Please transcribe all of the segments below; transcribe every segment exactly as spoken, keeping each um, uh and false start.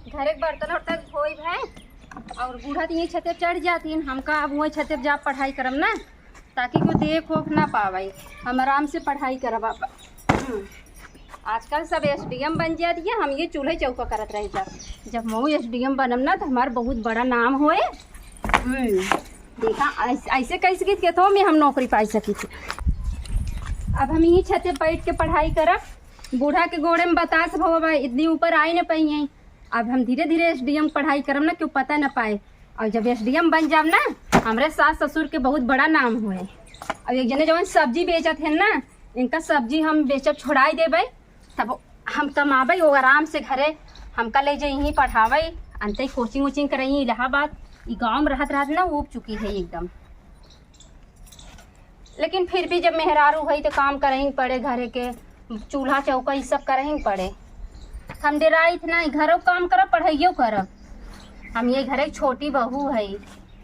घरे के बर्तन उर्तन धोई भाई, और बूढ़ा तो यही छते चढ़ जाती हैं। हमका अब वही छते जा पढ़ाई करब ना, ताकि कोई देख ओख ना पावे, हम आराम से पढ़ाई करब। अब हम्म, आजकल सब एसडीएम बन जाती है, हम ये चूल्हे चौका करत रह जा। जब हम एसडीएम बनब ना, तो हमार बहुत बड़ा नाम होए। हम्म, देखा, ऐस-, ऐसे कैसे की खेतों में हम नौकरी पाई सकी थी। अब हम यही छते बैठ के पढ़ाई करब। बूढ़ा के गोड़े में बतास भवा बा, इतनी ऊपर आई न पाई। अब हम धीरे धीरे एसडीएम पढ़ाई करब ना, केहू पता न पाए। और जब एसडीएम बन जाब ना, हमरे सास ससुर के बहुत बड़ा नाम होए। अब एक जने जवन सब्जी बेचत है ना, इनका सब्जी हम बेचब छोड़ाई देबे, तब हम कमाबे, वो आराम से घरे हमका ले जाई, यहीं पढ़ावे। अंते कोचिंग वोचिंग करई इलाहाबाद, ई गाँव में रहत रहत ना ऊब चुकी है एकदम। लेकिन फिर भी जब मेहरारू हई तो काम करही पड़े, घरे के चूल्हा चौका ई सब करही पड़े। हम डेराइत ना, घरो काम करब, पढ़ाइयो करब। हम ये घरे के छोटी बहू हई,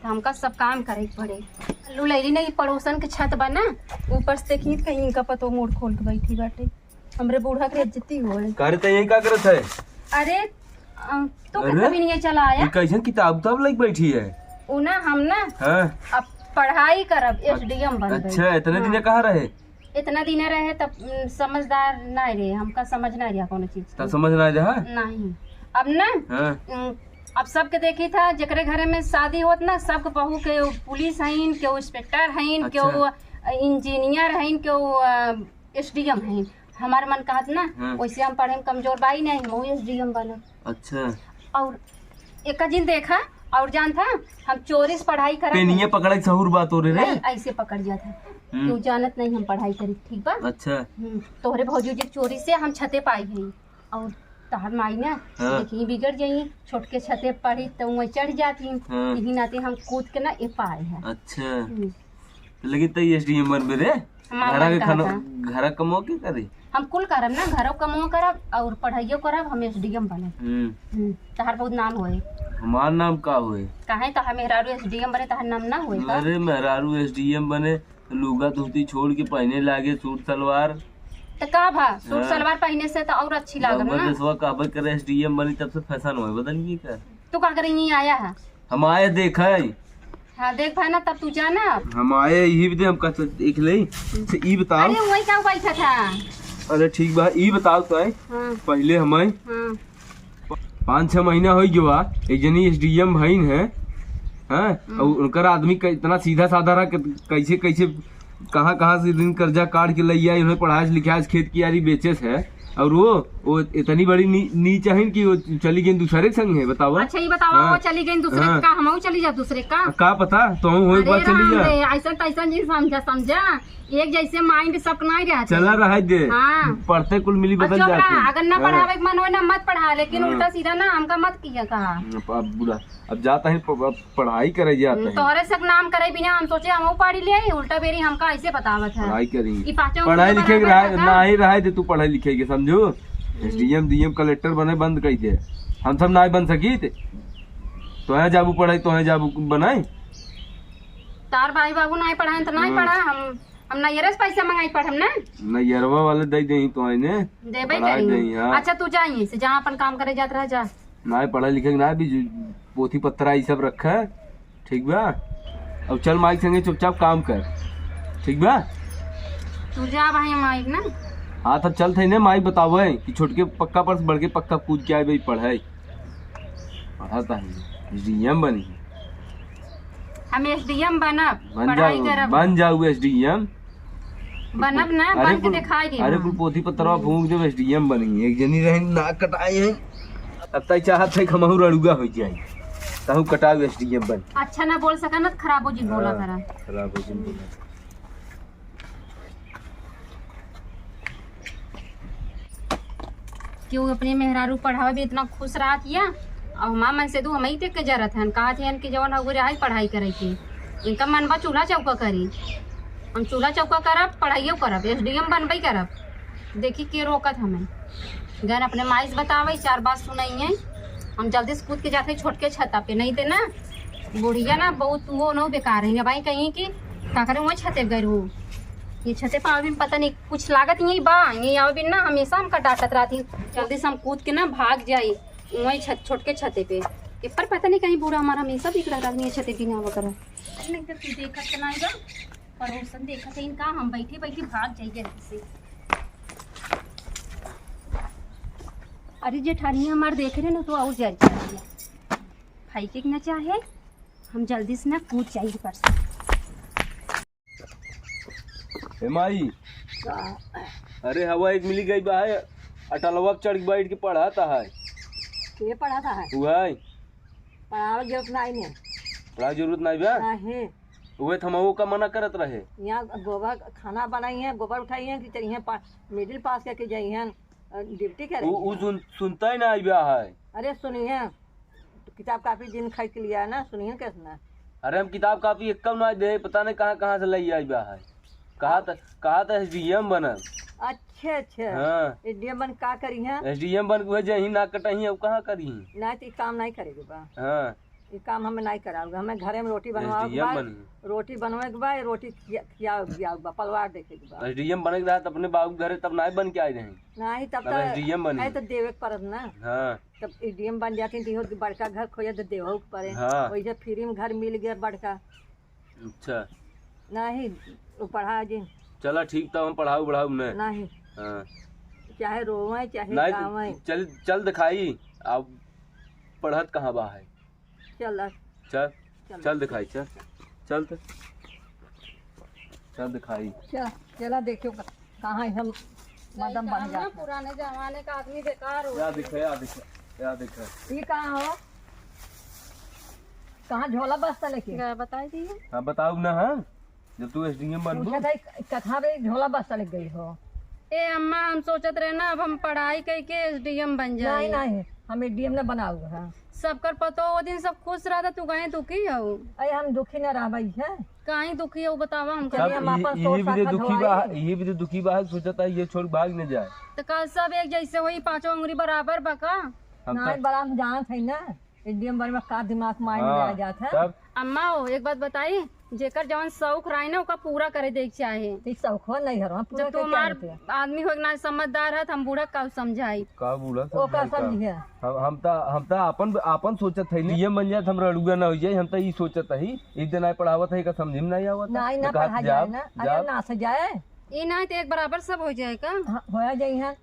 तो हमका सब काम करे के पड़े। लुलैरी नहीं, पड़ोसन के छत बा ना, ऊपर से देखी कहीं इनका पतो मुड़ खोल के बैठी बाटे, हमरे बूढ़ा के इज्जती होए। का रे, तै यहीं का करत है? अरे, अ, तू अरे? कभी नहीं चला आया? ये कैसन किताब उताब लेके बैठी है? उ ना, हम ना, हाँ। अब पढ़ाई करब, एसडीएम बनबे। अच्छा, इतने हाँ। दिन कहाँ रहे? इतना दिन रहे तब, उम, समझदार ना रहे, हमका समझ ना रहा कोनो चीज तब के। समझ ना रहा? नहीं। अब ना, हाँ। उम, अब सबके देखी था, जेकरे घरे में शादी होत ना, सबके बहू के पुलिस हईन, केहू इंस्पेक्टर हईन, अच्छा। केहू इंजीनियर हईन, केहू, अ, एसडीएम हईन। हमार मन कहत ना, हाँ। वैसे हम पढ़े में कमजोर बाई नहीं, हम एसडीएम बनब। अच्छा। और एक जिन देखा, और जान था, हम चोरी से पढ़ाई करत पेनिया हई। पकड़े के सहूर बा तोरे रे? नहीं, ऐसे पकड़ जात है। हम्म। तू जानत नहीं हम पढ़ाई करी, ठीक बा? अच्छा। हम्म, तोहरे भौजी जी चोरी से हम छते पाई हई। और तहर माई ना, हाँ। देखी बिगड़ जाई, छोटके छते पढ़ी तो वहीं चढ़ जाती। हाँ। यही नाते हम कूद के ना ए पाए हैं। अच्छा। हम्म। तो लेकिन तै एसडीएम बनबे रे? हमार घरा मन के कहत खाना, है। घरा कमवा के करे? हम कुल करब ना, घरो कमवा करब और पढ़ाइयो करब, हम एसडीएम बनब। हम्म। हम्म, तहार बहुत नाम होए। हमार नाम का होए? काहे तहार मेहरारू एसडीएम बने, तहार नाम ना होए का? अरे, मेहरारू एसडीएम बने, लुगा धोती छोड़ के पहने लागे सूट सलवार। तो का भा, सूट हाँ। सलवार पहने से तो और अच्छी लागब ना। बंगला देशवा कहबे करे एसडीएम बनी, तब से फैशन होए, बदल गई का? तू का करे यहीं आया है? हम आए देखे। हाँ, देख भाई ना, तब तू जाना। हम आए, यही भी दे, हम कहते देख ले। से ई बताओ। अरे, वही का बैठा था? अरे, ठीक बा, ई बताओ तो है। हाँ। पहले हमें हाँ। पाँच छह महीना हो गया बा, एक जनी एसडीएम भईन है, हाँ? हम्म। और उनकर आदमी क-, इतना सीधा साधा रहा कि कैसे, कैसे, कहाँ, कहाँ से ऋण कर्जा काट के लई आई, उन्हें पढ़ाए से लिखाए से खेत कियारी बेचे से है। और वो, वो इतनी बड़ी नी-, नीच हईन कि वो चली गई दूसरे के संग है, बतावा। अच्छा, ये बतावा, हाँ। वो चली गई दूसरे हाँ। का, हमहू चली जा दूसरे का? का पता, तो हम वही अरे बात चली राम जा। रे, ऐसा तैसा नहीं समझा, समझा। एक जैसे माइंड सबके नहीं रहते। चला रहे दे। हाँ। पढ़ते कुल मिली और बदल चुप जाते रहा, हैं। अगर ना हाँ। पढ़ावे के मन हो ना मत पढ़ा, लेकिन हाँ। उल्टा सीधा ना हमका मत किया कहा। अब, अब बुला, अब जाता है प-, अब पढ़ाई करे जाता हम्म, है। तोहरे से नाम करे बिना हम सोचे हमहू पढ़ी ले आई, उल्टा बेरी हमका ऐसे बतावत है। पढ़ाई करी। ई पाँचों पढ़ाई उम्र लिखे के बराबर रहा, बता। ना ही रहा दे तू पढ़े लिखे के, समझू? हम्म। एसडीएम, डीएम, कलेक्टर बने बंद कर दे। हम सब ना बन सकी थे। तो है जाबू पढ़ाई, तो है जाबू बनाए। तार भाई बाबू नहीं पढ़ाए तो नहीं हम्म। पढ़ा, हम हम नैहरे से पैसा मंगाई पढ़ब ना? नैहरवा वाले दे देही तो आइने। देबे पढ़ाई करी। देही, हाँ। अच्छा, तू जा यहीं से, जहाँ अपन काम करे जात रह, जा। ना पढ़े लिखे के ना, अभी जो पोथी पत्रा ई सब रखे, ठीक बा? अब चल माइक संगे चुपचाप काम कर, ठीक बा? तू जा भाई माइक ना। हाँ, तब चल थे ने माइक बतावे कि छोटके पक्का पर से बढ़ के पक्का कूद के आए भाई पढ़े। पढ़ा ताही, डीएम बनी। हम एसडीएम बनब, बन पढ़ाई जाऊ, करब। बन जाऊ एसडीएम। बनब ना, अरे बन के कुल, दिखाई देब अरे हम। कुल पोथी पत्तरवा फूंक देब, एसडीएम बनी। एक जनी रहे नाक कटाए हैं, अब तई चाहत है कि हमहू रड़ुआ हो जाए, तहू कटाऊ एसडीएम बन। अच्छा ना बोल सका ना, तो खराबो जी बोला हाँ, करा। खराबो जी बोला। कि वो अपने मेहरारू पढ़ावे भी इतना खुश रहत हिया, और हमार मन से दू हमही देख के जरत हन, कहत हन कि जवन हगुरे आई पढ़ाई करे के, इनका मन बा चूल्हा चौका करी। हम चूल्हा चौका करब, पढ़ाइयो करब, एसडीएम बनबे करब। देखी के रोकत हमें। गन अपने माई से बतावे, चार बात सुनाई है। हम जल्दी से कूद के जाते छोटके छता पे, नहीं ते ना बुढ़िया ना बहुत वो ना बेकार है। भाई कहीं कि का करे वो छते गए हो, ये छते पावे में पता नहीं कुछ लागत यही बा, ये आवे बिन ना हमेशा हमका डांटत रहती। जल्दी से हम कूद के ना भाग जाई, वही छत, छोटके छते पे। ए पर पता नहीं कहीं बूढ़ा हमारा हमेशा बिगड़ा रहनी है छते बिना वगैरह। नहीं तो तू देखत तो नहीं बा, पड़ोसन देखत है इनका, हम बैठे बैठे भाग जाइए इनसे। अरे जेठानी हमार देख रहे ना तो और जर जाइए। भाई के ना चाहे, हम जल्दी से ना कूद जाइए पर से। ए माई, का? अरे हवा एक मिली गई बा है, अटलवा पे चढ़ के बैठ के पढ़त है। के पढ़त है? उ है। पढ़ावे के जरूरत नहीं ने। पढ़ावे के जरूरत नहीं बा? नहीं। उहे थमहू का मना करत रहे। यहाँ गोबर खाना बनाई है, गोबर उठाई है कि चलिए पा-, मिडिल पास करके जाई है, अ, ड्यूटी करे उ, उ हैं। सुन, सुनता ही ना आई बा है। अरे सुनिए, किताब कापी जिन खरीद के लिया है ना, सुनिए कैसे ना। अरे हम किताब कापी एक कम ना दे, पता नहीं कहाँ कहाँ से लई आई बा है। कहा त, कहा त एसडीएम बनब। अच्छे अच्छे। हाँ। एसडीएम बन का करी है? एसडीएम बन के वह जही ना कटही, अब कहाँ करी? ना तो ई काम नहीं करेगे बा। हाँ। ई काम हमें नहीं कराओगे, हमें घरे में रोटी बनवाओ के एसडीएम बा, बनी। रोटी बनवे के बा, रोटी खिया, खियाओ, खियाओ बा, परिवार देखे के बा। एसडीएम बने के रहा त अपने बाबू के घरे तब नहीं बन के आए रहे। नहीं, तब तब तो एसडीएम बनी। है तो देवे के पड़त ना। हाँ। तब एसडीएम बन जाती तो इहो बड़का घर खोजे तो देवहू के पड़े। हाँ। वैसे फ्री में घर मिल गया बड़का। अच्छा। नहीं, वो पढ़ा जी। चला ठीक, तब हम पढ़ाऊ बढ़ाऊ ने। नहीं। हाँ। चाहे रोवे, चाहे नहीं, गावे। चल, चल दिखाई, अब पढ़त कहाँ बा है? चल। चल, चल। चल दिखाई, चल। चल त। चल दिखाई। चल, चला देखियो क-, कहाँ हम मदम बन जाते। पुराने जमाने का आदमी बेकार हो या गया। दिखे, या दिखे, या दिखे। ई कहाँ हो? कहाँ झोला बस्ता लेके? गा-, बताई दी। हाँ, बताऊ ना, हाँ। जब तू एसडीएम बनबू। पूछत है, कथा में झोला बस्ता लेके गई हो। ए अम्मा, हम सोचत रहे ना, अब हम पढ़ाई कई के एसडीएम बन जाए। नहीं, नहीं, हम एसडीएम ना बनाऊ है। सबकर पतो वो दिन सब खुश रहता, तू कहीं दुखी हो? अरे हम दुखी ना रहबई है। काहे दुखी हो बतावा हमका। सब चलिए, हम ई, अपन ई सोच भी तो साखा दुखी बा, धोआई। ई भी तो दुखी बा, सोचता है ये छोड़ भाग न जाए। तो कल सब एक जैसे होई, पांचों अंगुरी बराबर बा का? हम नहीं, तो बड़ा हम जानत है ना, एसडीएम बने में का दिमाग माइंड में हाँ, आ जात है। तब? अम्मा हो, एक बात बताई, जेकर जवन शौक रही ना, ओका पूरा करे देख चाहे। ई शौक हो नहीं हरवा, पूरा जब तू के क्या हमार होते है? आदमी हो ना समझदार है, तो हम बूढ़ा का समझाई। का बूढ़ा ओका समझाई का? समझिए। हम, हम ता, हम ता अपन, अपन सोचत है, डीएम बन जाए तो हम रड़ुआ ना हो जाए, हम ता ई सोचत है, एक दिन आए पढ़ावत है, का समझ में नहीं आवत है। नहीं, ना तो कहा, पढ़ा जाए जाब, ना, अरे जाब। ना से जाए। ई नहीं तो एक बराबर सब हो जाए का? हाँ, होया जाई है,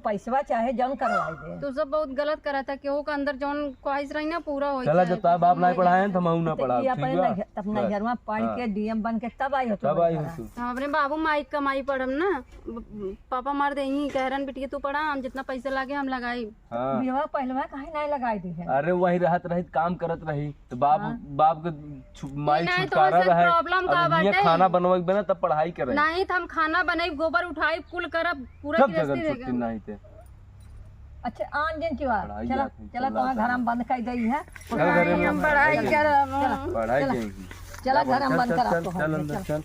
पैसवा चाहे जौन करवाई दे। तू सब बहुत गलत करत है, केहू के अंदर जौन ख्वाहिश रही ना पूरा हो चला, जाए। जब तार बाप नहीं पढ़ाए हैं, तो हम ना तो पढ़ाओ, ई ठीक अपने बा? नहीं, अपना हाँ। घरवा पढ़ हाँ। के डीएम बन के तब आई हो तू तब आई हो बड़ा। तू। हम अपने बाबू माई के कमाई पढ़ब ना, ब-, पापा मार दे यहीं कह रहन, "बिटिया तू पढ़ा, हम जितना पैसा लागे हम लगाई।" हाँ। बियाह पहलवा काहे नहीं लगाई दी है? अरे वही रहत रही, काम करत रही, तो बाप, हाँ। बाप के छु-, माई ई नहीं तो छुटकारा वैसे रहे। प्रॉब्लम का अब ये बाटे? खाना बनवे के बना तब पढ़ाई करे। नहीं तो हम खाना बनाई, गोबर उठाई, कुल करब, पूरा सब गृहस्थी जगह देखे। छुट्टी नहीं थे। अच्छा, आन दिन की बात। पढ़ाई चला, जात है, चला, चला तोहार जात घर है। हम बंद कर दई है। चल घरे नहीं, में हम पढ़ाई पढ़ाई। करब। चला, पढ़ाई चला। जाएगी। चला, चल, घर हम चल, बंद चल, करा चल, तो चल हम, अंदर चल। चल।